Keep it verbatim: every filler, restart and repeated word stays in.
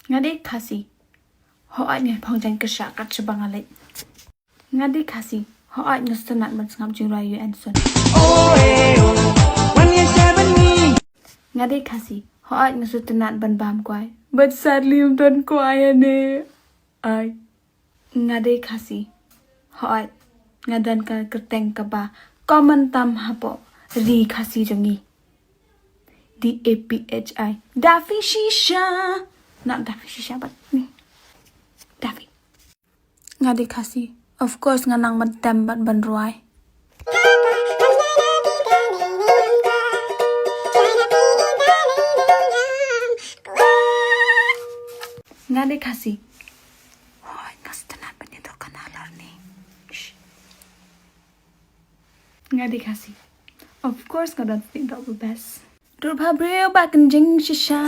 Nga dei Khasi. Hooid nga phong jaiñ kyrsha kat shaba nga leit. Nga dei Khasi. Hooid nga sngewtynnat ban sngap jingrwai U N Sun. Nga dei Khasi. Hooid nga sngewtynnat ban bam kwai. But sadly ym don kwai ane. Ai. Nga dei Khasi. Hooid nga don ka kyrteng kaba common tam hapoh ri Khasi jong ngi. D A P H I. Daffy Shisha. Not Daffy Shisha, but ni. Daffy. Nga dei Khasi. Of course nga nang ban tem bad ban rwai. Nga dei Khasi. Hooid nga sngewtynnat ban ïa dohkha na lor ni. Shh. Nga dei Khasi. Of course nga don snieh doh ba best. Dur bha briew ba kynjing shisha.